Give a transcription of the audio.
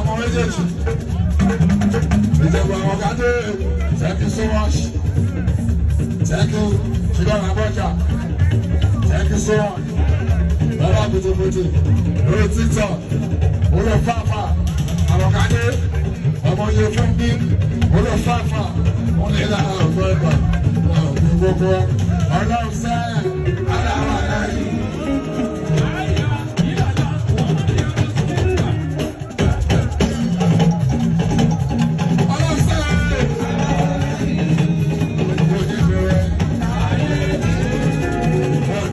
Àwọn méjèèjì. Ìjẹ̀bù àwọn kàdé, thank you so much. Thank you, Ṣùgbọ́n Àbọ̀jà. Thank you so much. Bàbá Kùtùkùtù, lórí TikTok, olè fàáfà, àwọn kàdé, ọmọ yẹn fún bí, olè fàáfà, wọ́n ní láàárọ̀ ẹ̀gbà, láàárọ̀ gbogbo ọlọ́run.